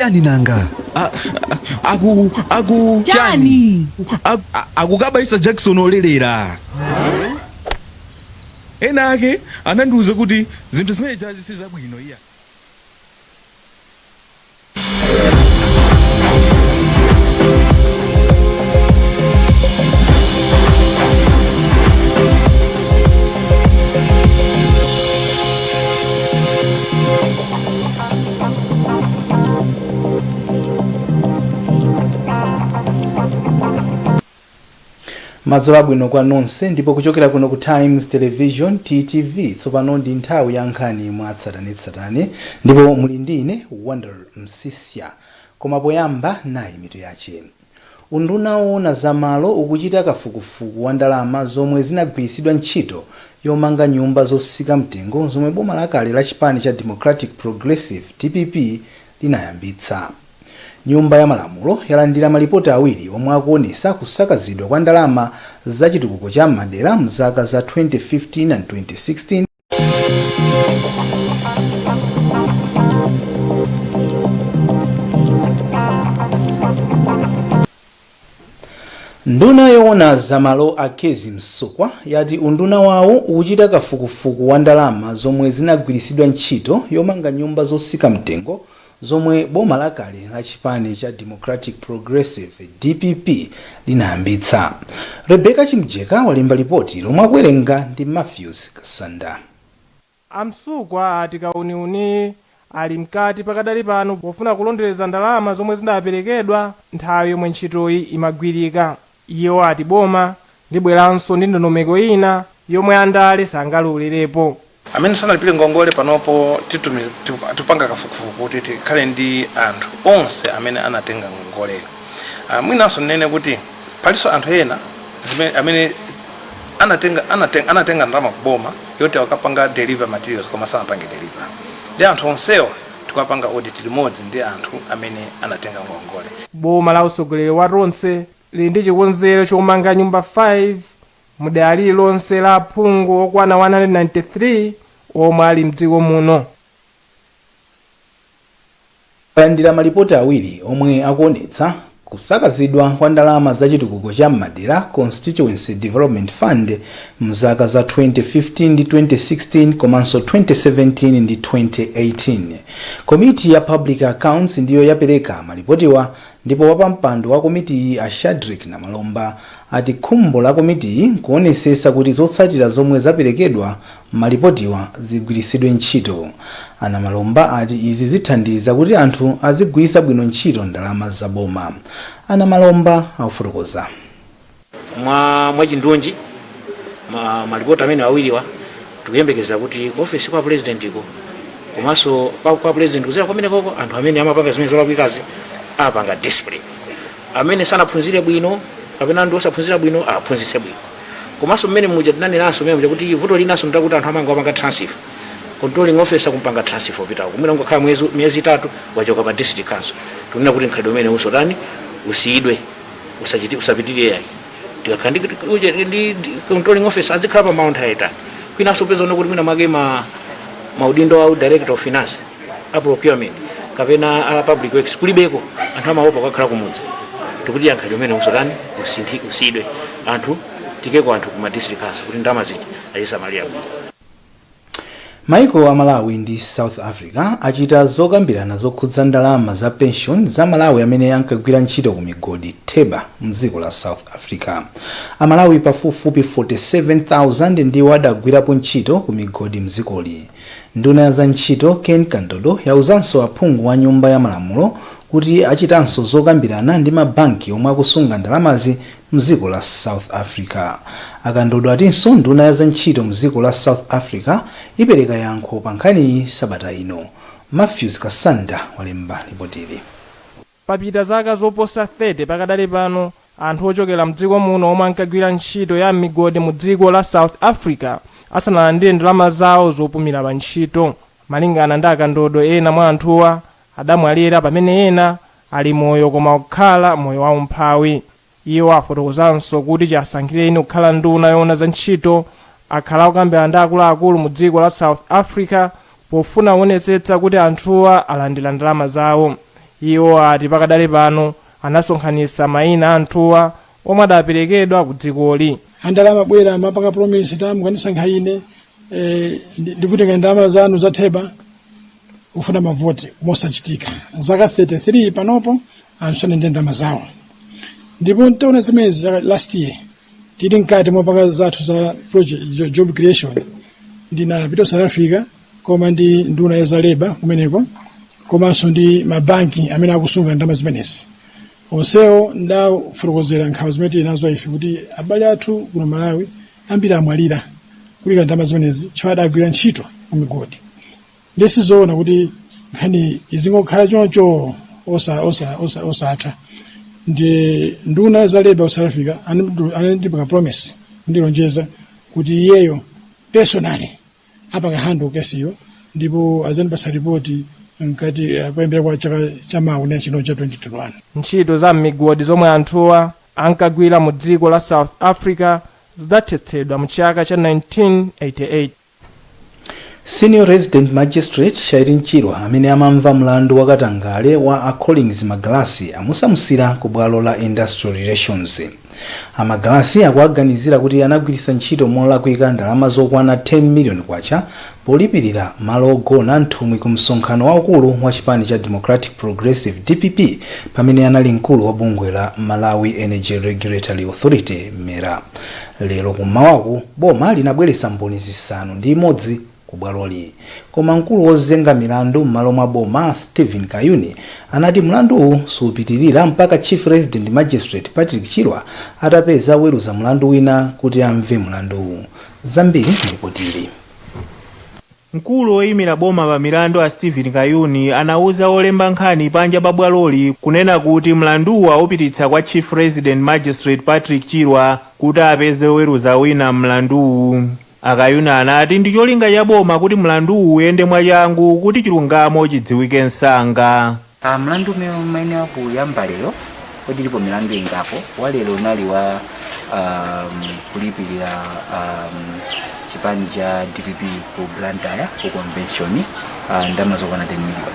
Chani nanga? Aku aku Chani? Akukabaisa Jackson olelera. Ena ake anandiuza kuti zinthu zimene chazi si zabwino iya. Madzulo abwino kwa nonse, ndipo kuchokera kuno ku Times Television, TTV, tsopano ndi nthawi ya nkhani mwatsatanetsatane ndipo muli ndi ine, Wonder Msisya. Koma poyamba, nayi mitu yache. Unduna woona za malo ukuchita kafukufuku wa ndalama zomwe zinagwiritsidwa ntchito yomanga nyumba zosika mtengo zomwe boma lakale la chipani cha Democratic Progressive, DPP, linayambitsa. Nyumba ya Malamulo yalandira malipoti awiri omwe akuonesa kusakazidwa kwa ndalama za chitukuko cha m'madera mzaka za 2015 and 2016. Nduna yoona zamalo a Kezzie Msukwa yati unduna wawo ukuchita kafukufuku wa ndalama zomwe zinagwiritsidwa ntchito yomanga nyumba zosika mtengo zomwe boma lakale la chipani cha Democratic Progressive, DPP, linayambitsa. Rebecca Chimjeka walemba lipoti lomwe akuwerenga ndi Matthews Kasanda. A Msukwa ati kauniuni ali mkati pakadali pano pofuna kulondoleza ndalama zomwe zidaperekedwa nthawi yomwe ntchitoyi imagwirika. Iwo ati boma libweranso ndi ndondomeko ina yomwe andale sangalowererepo. Amene sanalipire ngongole panopo tupanga kafukufuku kuti tikhale ndi anthu onse amene anatenga ngongoleyo. Mwinanso ndinene kuti palinso anthu ena amene anatenga ndalama kuboma yoti akapanga deliver materials koma sanapange deliver. Ndi anthu onsewa tikapanga audit limodzi ndi anthu amene anatenga ngongole. Boma la utsogoleri wa Tonse lili ndi chikonzero chomanga nyumba 5 mudera lililonse la aphungu okwana 193 omwe ali mdziko muno. Yalandira malipoti awiri omwe akuonetsa kusakazidwa kwa ndalama za chitukuko cha m'madera, Constituency Development Fund, mzaka za 2015 ndi 2016 komanso 2017 ndi 2018. Komiti ya Public Accounts ndiyo yapereka malipotiwa, ndipo wapampando wa komitiyi a Shadric Namalomba ati khumbo la komitiyi nkuonesesa kuti zotsatira zomwe zaperekedwa malipotiwa zigwiritsidwe ntchito. A Namalomba ati izi zithandiza kuti anthu azigwiritsa bwino ntchito ndalama zaboma. A Namalomba akufotokoza. Mwachindunji, malipoti amene awiriwa tikuyembekeza kuti ku ofesi kwa president ko komanso kwa president kuzera kwamene koko anthu amene amapanga zimene zolakwikazi apanga discipline, amene sanaphunzire bwino kapena ndi osaphunzira bwino aphunzitse bwino. Komanso mmene muja tinanenanso mmene muja kuti vuto linanso ndakuti anthu amanga wapanga transfer, controlling officer kumpanga transfer upitako kumene ungakhala mwezi, miyezi 3 wachoka pa district council. Tikunena kuti mkhalidwe umene usotani usiyidwe, usachiti, usapitirire yayi. Tikakhala ndi controlling officer azikhala pa malo nthawi yayitali. Kwinanso upeza kuti mwina mwake maudindo a director of finance, a procurement kapena a public works kulibeko, anthu amaopa kukakhala kumudzi. Tikuti mkhalidwe umene usotani usinthi, usiyidwe, anthu tikeko anthu kuma district council kuti ndalama zija azisamalira bwino. Maiko a Malawi ndi South Africa achita zokambirana zokhudza ndalama za pension za Malawi amene ankagwira ntchito ku migodi, TEBA, mdziko la South Africa. Amalawi pafupifupi 47,000 ndiwo adagwirapo ntchito ku migodi mdzikoli. Nduna ya za ntchito Ken Kandodo yauzanso aphungu a nyumba ya malamulo kuti achitanso zokambirana ndi mabanki omwe akusunga ndalamazi mdziko la South Africa. A Kandodo atinso nduna ya za ntchito mdziko la South Africa ipereka yankho pa nkhaniyi sabata ino. Matthews Kasanda walemba lipotili. Papita zaka zoposa 30 pakadali pano anthu ochokera mdziko muno omwe ankagwira ntchito ya migodi mu dziko la South Africa asanalandire ndalama zawo zopumira pa ntchito. Malingana ndi a Kandodo, ena mwa anthuwa adamwalira pamene ena ali moyo koma kukhala moyo waumphawi. Iwo afotokozanso kuti chiasankhireni kukhala nduna yoona za ntchito akhala akukambirana ndi akuluakulu mu dziko la South Africa pofuna kuonetsetsa kuti anthuwa alandira ndalama zawo. Iwo ati pakadali pano anasonkhanitsa mayina a anthuwa omwe adaperekedwa ku dzikoli. Andalama abwera, amapanga promise ta mukandisankha ine, ndikutenga ndalama zanu za theba, kufuna mavoti, mosachitika. Zaka 33 panopo anthu sanende ndalama zawo. Ndipo ntaona zimenezi last year, tili mkati mopanga zathu za project job creation, ndinapita South Africa koma ndi nduna ya za labour kumeneko, komanso ndi mabanki amene akusunga ndalama zimenezi onsewo. Ndafotokozera nkhawa zimene tili nazo ife kuti abale athu kuno Malawi ambiri amwalira kulika ndalama zimenezi chifukwa adagwira ntchito ku migodi. Ndisizoona kuti nkhani izingokhala choncho osatha. Ndi nduna za labour ku South Africa anandipanga promise, kundilonjeza kuti iyeyo personally apanga handle case iyo, ndipo azandipasa ripoti mkati kuyambira kwa chaka chamawa chino cha 2021. Ntchito za m'migodi zomwe anthuwa ankagwira mu dziko la South Africa zidathetsedwa mu chaka cha 1988. Senior Resident Magistrate Shairin Chilwa, amene amamva mlandu wakatangale wa a Collins Magalasi, amusamusira ku bwalo la Industrial Relations. Amagalasi akuaganizira kuti anagwiritsa ntchito molakwika ndalama zokwana 10 million kwacha polipirira malo ogona nthumwi ku msonkhano waukulu wa chipani cha Democratic Progressive, DPP, pamene anali mkulu wa bungwe la Malawi Energy Regulatory Authority, MERA. Lero kummawaku boma linabweretsa mboni 6 ku bwaloli, koma mkulu wozenga milandu m'malo mwa boma, Stephen Kayuni, anati mlanduwu supitirira mpaka Chief Resident Magistrate Patrick Chilwa atapeza weruza mlandu wina kuti amve mlanduwu. Zambiri mlipotili. Mkulu woyimira boma pa milandu a Stephen Kayuni anawuza olemba nkhani panja pa bwaloli kunena kuti mlanduwu awupititsa kwa Chief Resident Magistrate Patrick Chilwa kuti apeze woweruza wina mlanduwu. Akayuni anati ndi cholinga cha boma kuti mlanduwu uyende mwachangu kuti chilungamo chidziwike msanga. Mlandu umene umayenera kuyamba lero, kodi ilipo milandu ingapo. Walero unali wa kulipirira chipani cha DPP ku Blantyre ku convention, ndalama zokwana 10 million.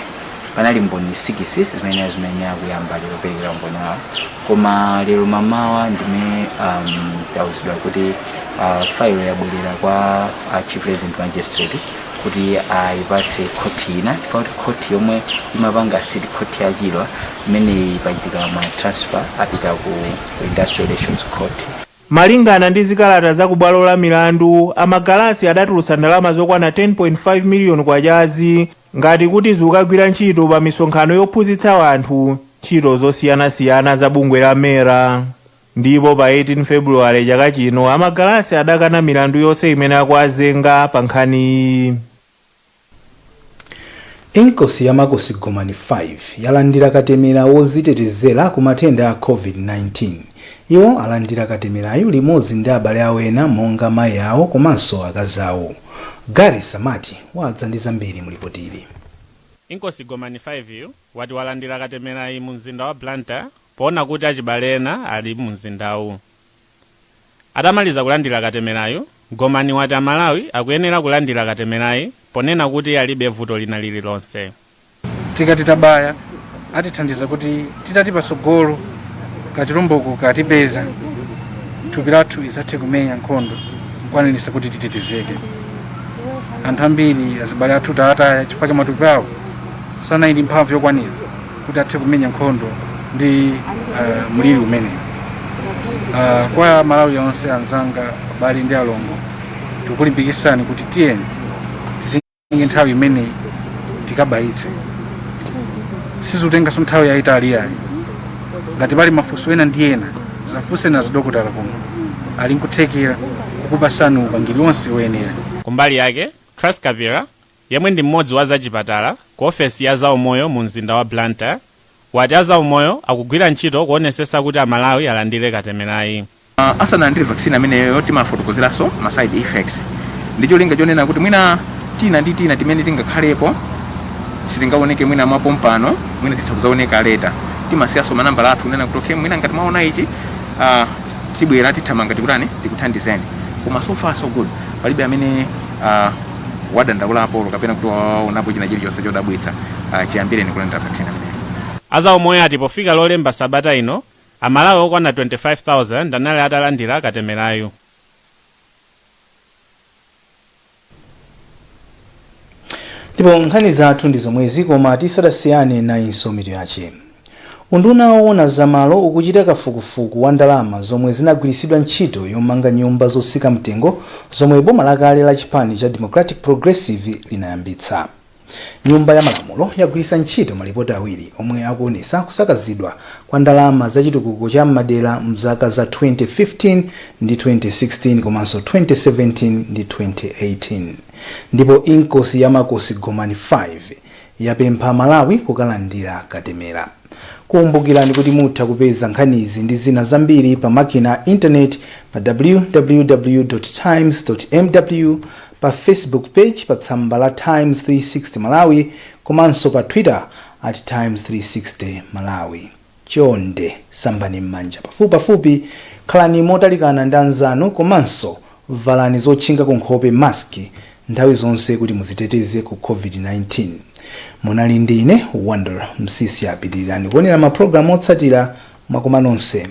Panali mboni 6 zimene zimayenera kuyamba lero perekera umboni wawo, koma lero mamawa ndime tauzidwa kuti failo yabwerera kwa Chief Resident Magistrate kuti ayipatse khoti ina, chifukwa kuti khoti yomwe imapanga city court ya Chilwa imene pachitika ma transfer, apita ku Industrial Relations Court. Malingana ndi zikalata za ku bwalo la milandu, Amagalasi adatulutsa ndalama zokwana 10.5 miliyoni kwachazi ngati kuti zikukagwira ntchito pa misonkhano yophunzitsa anthu ntchito zosiyanasiyana za bungwe la MERA. Ndipo pa 18 Februwale chaka chino, Amagalasi adakana milandu yonse imene akuazenga pa nkhaniyi. Inkosi ya Makosi Gomani 5 yalandira katemera wozitetezera ku matenda a COVID-19. Iwo alandira katemerayu limodzi ndi abale awo ena monga mayi awo komanso akazi awo. Gary Samati wadza ndi zambiri mulipotili. Inkosi Gomani 5 yu wati walandira katemerayi mu mzinda wa Blantyre poona kuti achibale ena ali mu mzindawu. Atamaliza kulandira katemerayu, Gomani wati Amalawi akuyenera kulandira katemerayi ponena kuti alibe vuto lina lililonse. Tikati tabaya, atithandiza kuti titati pasogolo kachilomboko katipeza, thupi lathu izathe kumenya nkhondo nkwanirisa kuti titetezeke. Anthu ambiri, azibale athu, taataya chifukwa cha matupi awo sanali ndi mphamvu yokwanira kuti athe kumenya nkhondo ndi mliri umenewu. Kwa Malawi onse anzanga, abale ndi alongo, tikulimbikitsani kuti tiyeni titenge nthawi imeneyi tikabayitse. Sizikutenganso nthawi yayitali yayi. Ngati pali mafunso ena ndi ena, zafunse na zidokotala kuno, ali nkuthekera kukupasani upangiri wonse woyenera. Kumbali yake, Trust Kapira, yemwe ndi mmodzi wa zachipatala ku ofesi ya zaumoyo mu mzinda wa Blantyre, wati azaumoyo akugwira ntchito kuonesesa kuti Amalawi alandire katemerayi. Asanalandire vaccine ameneyo, timafotokozeranso ma side effects ndi cholinga chonena kuti mwina tina ndi tina timene tingakhalepo sitingaoneke mwina mwapompano, mwina titha kuzaoneka later. Timasiyanso manambala athu kunena kuti okay, mwina ngati mwaona ichi, tibwera, tithamanga, tikutani, tikuthandizeni. Koma so far so good, palibe amene wadandaulapo kapena kuti waonapo china chilichonse chodabwitsa chiyambireni kulandira vaccine ameneyo. Azaumoyo ati pofika Lolemba sabata ino, Amalawi okwana 25,000 anali atalandira katemerayu. Ndipo nkhani zathu ndi zomwezi, koma tisadasiyane nayinso mitu yache. Unduna woona zamalo ukuchita kafukufuku wa ndalama zomwe zinagwiritsidwa ntchito yomanga nyumba zosika mtengo zomwe boma lakale la chipani cha Democratic Progressive linayambitsa. Nyumba ya Malamulo yagwiritsa ntchito malipoti awiri omwe akuonesa kusakazidwa kwa ndalama za chitukuko cha m'madera mzaka za 2015 ndi 2016 komanso 2017 ndi 2018. Ndipo Inkosi ya Makosi Gomani 5 yapempha Malawi kukalandira katemera. Kumbukirani kuti mutha kupeza nkhanizi ndi zina zambiri pa makina a intaneti pa www.times.mw, pa Facebook page pa tsamba la Times 360 Malawi, komanso pa Twitter @Times360Malawi. Chonde sambani m'manja pafupipafupi, khalani motalikana ndi anzanu, komanso valani zotchinga kunkhope, mask, nthawi zonse kuti muziteteze ku COVID-19. Munali ndi ine Wonder Msisya. Pitirirani kuonera mapulogalamu otsatira. Mwakoma nonse.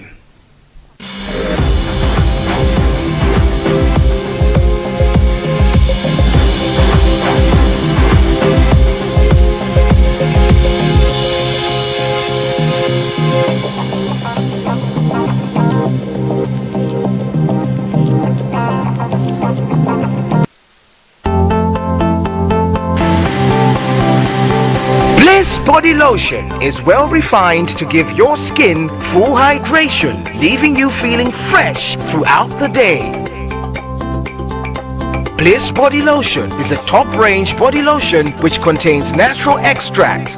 Bliss Body Lotion is well refined to give your skin full hydration, leaving you feeling fresh throughout the day. Bliss Body Lotion is a top range body lotion which contains natural extracts.